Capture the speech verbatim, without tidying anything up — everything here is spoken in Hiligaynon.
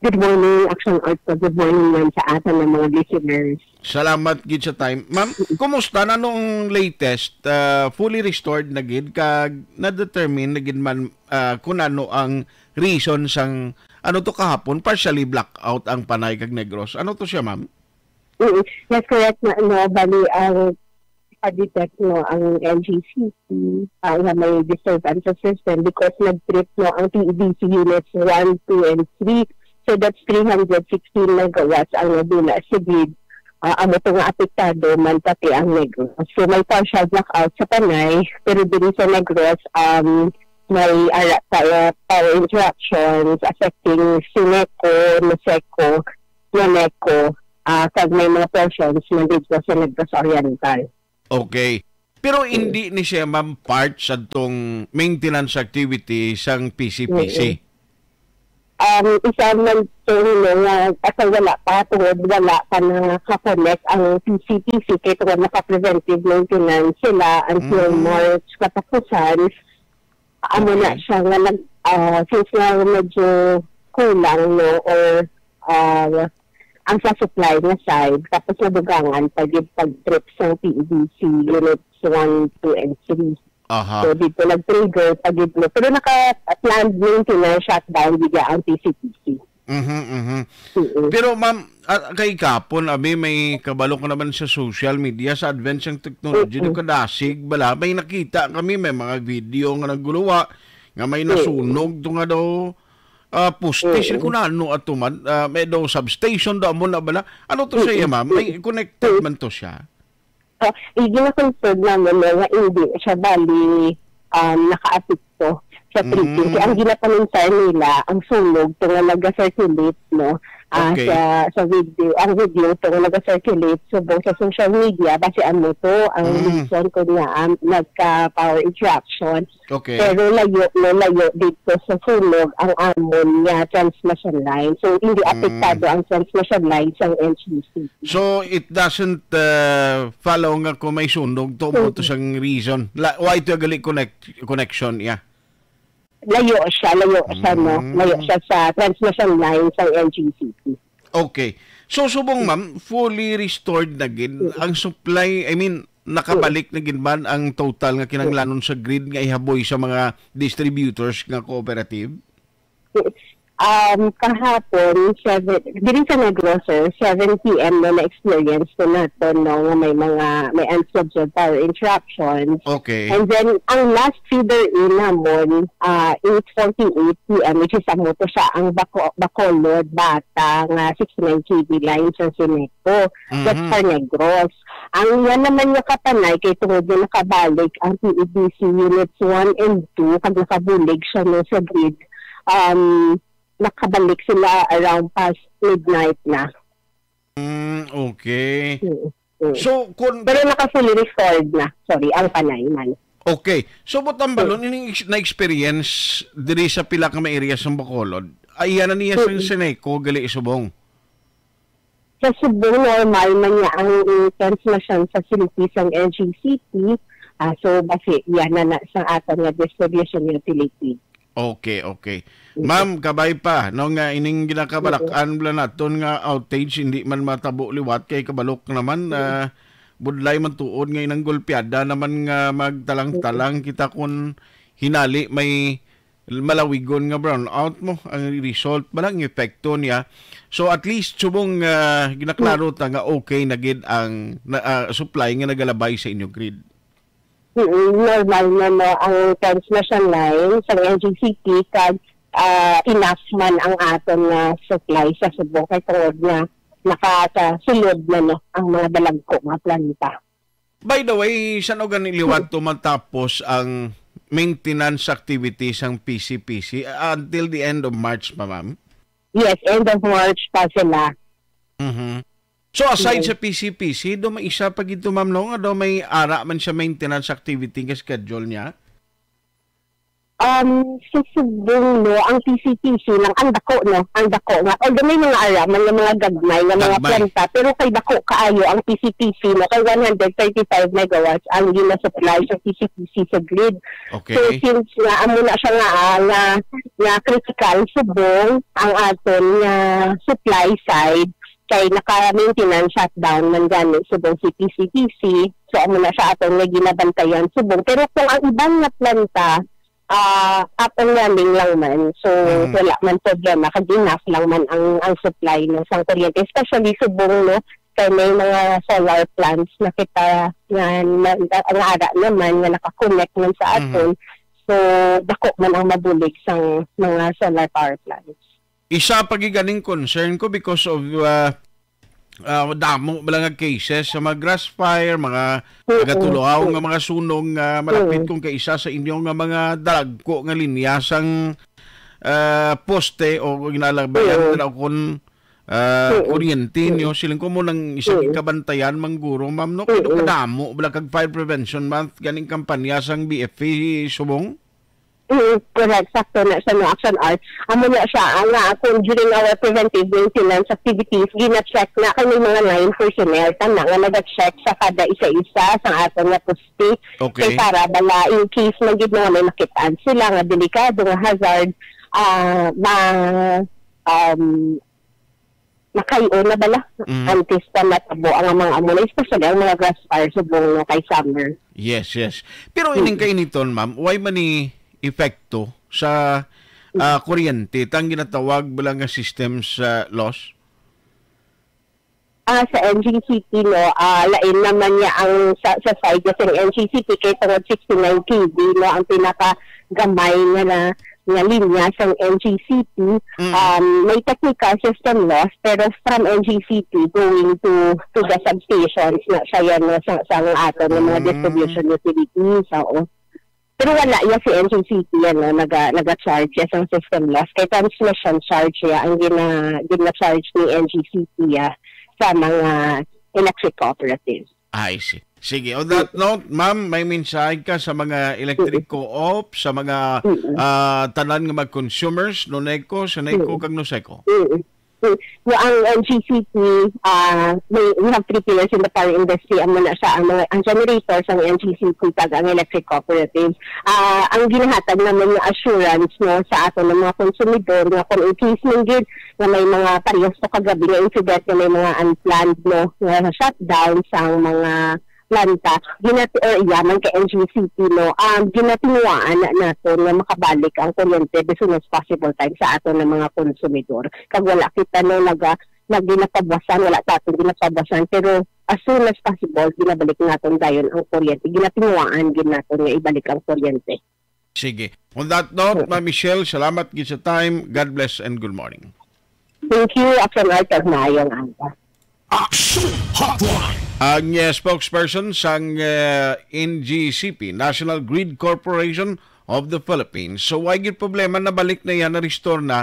Good morning, Action Arts. Good morning man sa aton nga mga listeners. Salamat gid sa time. Ma'am, kumusta na nung latest? Ah, fully restored na gid kag na-determine na gid man, ah, kung ano ang reason sang, ano to, kahapon, partially blackout ang Panay kag Negros. Ano to siya, ma'am? Mm, that's correct na, no? Bali, ang pa-detect, no, ang N G C P, ah, nga may disturbance sa system because nag-trip, no, ang P E D C units one, two, and three. So that's three hundred sixteen megawatts ang nadula sa grid. Ah, amo to nga apektado man pati ang Negros. So may partial blackout sa Panay, pero diri sa Negros, um, may ara pa, uh, power interruptions affecting Sineco, Noseco, Noneco, ah, kag may mga portions man dito sa Negros Oriental. Okay. Pero hindi ni siya, ma'am, part sa tong maintenance activity sang P C P C? Mm-mm. Um, isa man to, no, nga, kasi wala pa, tungod wala pa naka-connect ang P C P C, kay tungod naka-preventive maintenance sila until Mm. March katapusan. Amo na Okay. siya nga nag-, ah, since nga medyo kulang, no, or, ah, ang sa supply nga side, tapos nadugangan pa gyud pag-trip sang P E D C units one, two, and three. Aha. So, dito nag-trigger pa gyud, no. Pero naka-planned maintenance shutdown gyud ang P C P C. Mhm, mhm. Mm-mm. Pero, ma'am, ah, kay kapon, abi, may kabalo ko naman sa social media, sa advance ng technology, Mm-mm. nagkadasig bala, may nakita kami, may mga video nga nagguluwa, nga may Mm. nasunog to nga daw, ah, poste, Mm. sino ko na ano ato man, ah, may daw substation daw mo na bala. Ano to siya, Mm. ma'am? May Mm. connected Mm. man to siya? Ah, iginakonfirm naman na nga hindi siya bali, um, nakaapekto sa tripping. Kaya ang Mm. ginapanuntan nila, ang sunog to nga nag-circulate, no? Ah, Okay. sa, sa video, ang video to nga nag-circulate subong sa social media, base amo to ang Mm. reason kung nga, um, nagka-power interruption. Okay. Pero layo, no, layo dito sa sunog ang amon nga transmission line. So, hindi Mm. apektado ang transmission line sang N G C. So, it doesn't, uh, follow nga kung may sunog, to mo to Mm. sang reason. La, why to gali connect, connection, yeah? Layo siya, layo siya, no? Mm. Layo siya sa transmission line sang N G C P. Okay. So, subong, ma'am, fully restored na gid Mm. ang supply, I mean, nakabalik Mm. na gid man ang total nga kinahanglanon Mm. sa grid nga ihaboy sa mga distributors nga cooperative? Um, kahapon, seven, diri sa Negros, sir, seven P M na na-experience ko nato, no, nga may mga, may unscheduled power interruptions. Okay. And then, ang last feeder in namon, ah, eight forty-eight P M, which is amo to siya ang Baco-, Bacolod, Bata, nga sixty-nine K V line sa Sineco. That's Mhm. for Negros. Ang yan naman nga kapanay, kay tungod nga nakabalik ang P E D C Units one and two, kag nakabulig siya, no, sa grid, um, nakabalik sila around past midnight na. Mm, okay. Mm, mm. So, kung Pero naka-fully restored na. Sorry, ang Panay man. Okay. So, but ang balon, Mm. ining ex-, na-experience diri sa pila ka mga areas sa Bacolod, ay, yan na niya sa Mm. Sineco, gali subong? Sa subong, normal man niya ang, mm, transmission facility sang N G C P. Ah, so, basi, yan na, na sa aton nga distribution utility. Okay, okay. Mm. Ma'am, kabay pa, no, nga ining ginakabalak-an bala naton nga outage, hindi man matabo liwat kay kabalok naman, Mm. ah, budlay man tuod nga inang golpeada naman nga magtalang-talang Mm. kita kun hinali may malawigon nga brownout mo ang result ba lang epekto niya. So at least subong, ah, ginaklaro Mm. ta nga okay na gid ang na, ah, supply nga nagalabay sa inyo grid. Mm, normal na, no, ang transmission line sa N G C P kag, ah, enough man ang aton nga supply sa Subo kay tungod nga nakakasulod na, no, ang mga dalagko nga planta. By the way, san-o gani liwat to matapos ang maintenance activities sang P C P C? Until the end of March pa, ma'am? Yes, end of March pa sila. Mhm. So, aside Yes. sa P C P C, do may isa pa gid to, ma'am, no? Nga do may ara man siya maintenance activity nga schedule niya? Um, sa Subong, no, ang P C P C lang, ang dako, no, ang dako nga. Although may mga ara man nga mga gagmay nga mga Gagmay. planta, pero kay dako kaayo ang P C P C, no, kay one hundred thirty-five megawatts ang ginasupply sa P C P C sa grid. So, Okay. since nga, amo na siya nga, ah, nga, nga critical, Subong, ang aton nga supply side, kay naka-maintenance shutdown man gani Subong C P C P C. So, amo na siya aton nga ginabantayan, Subong. Pero kung ang iban nga planta, ah, up and running lang man. So, Mhm. wala man problema, kag enough lang man ang, ang supply, no, sang kuryente, especially Subong, no, kay may mga solar plants na kita nga, na, nga ara naman nga naka-connect man sa Mhm. aton. So, dako man ang mabulig sang mga solar power plants. Isa pa gid ganing concern ko because of, ah, ah, damo bala nga cases sa mga grass fire, mga Mm, nagatuloaw mm. nga mga sunog nga malapit Mm. kung kay isa sa inyo nga mga dagko nga linya sang, ah, poste o ginalabayan Mm. na kun, ah, Mm. kuryente Mm. nyo. Siling ko mo nang isa Mm. kabantayan, mangguro, ma'am, no? Kay Mm. kadamo bala kag Fire Prevention Month, ganing kampanya sang B F P Subong? Mm, correct. Sakto na siya, no, Action Art. Amo na siya, ang nga, kung during our preventive maintenance activities, gina-check na kay may mga line personnel, tama nga, nag-check sa kada isa-isa sa aton nga poste. Okay. Kay para bala, in case man gid nga may makitaan sila nga delikado, nga hazard, ah, ma-, um, makay-o na bala Mm. antes pa matabo ang mga amo na, especially ang mga grass fire subong, no, kay summer. Yes, yes. Pero ining Mm. kainiton, ma'am, why man ni epekto sa, ah, kuryente, tang ginatawag bala nga systems, ah, loss? Ah, sa N G C P, no, ah, lain naman niya ang sa, sa side niya sa N G C P, kay tungod sixty-nine K V, no, ang pinakagamay nga na, nga linya sang N G C P. Mm. Um, may technical system loss, pero from N G C P going to, to the substations na siya yan, no, sa, sa ang aton nga mga Mm. distribution utilities, oo. Pero wala ya si N G C P, ano, naga, naga-charge ya sang system loss. Kay transmission charge ya ang gina, gina-charge ni N G C P ya sa mga electric cooperatives. I see. Sige, on that Mm. note, ma'am, may mensahe ka sa mga electric Mm. co-op, sa mga, Mm. ah, tanan nga mga consumers, Noneco, Seneco, Mm. kag Noseco? Mm. Mm. Nga ang N G C P, ah, may, we have three pillars in the power industry. Amo na siya ang mga, ang generator sang N G C P kag ang electric cooperatives. Ah, ang ginahatag naman nga assurance, no, sa aton nga mga konsumidor nga kung in case man gid nga may mga parehas to kagabi nga incident nga may mga unplanned, no, nga shutdown sang mga planta, ginati-, or yaman kay N G C P, no, um, ginatinguhaan na naton nga makabalik ang kuryente as soon as possible time sa aton nga mga konsumidor. Kag wala kita, no, naga-, nag-, ginapabwasan, wala ta aton ginapabwasan, pero as soon as possible, ginabalik naton dayon ang kuryente. Ginatinguhaan gid naton nga ibalik ang kuryente. Sige. On that note, Ma'am Michelle, salamat gid sa time. God bless and good morning. Thank you. Action Art, kag maayong aga. Action Hotline. Ang, eh, spokesperson sang, eh, N G C P, National Grid Corporation of the Philippines. So, why gid problema, nabalik na yan, na-restore na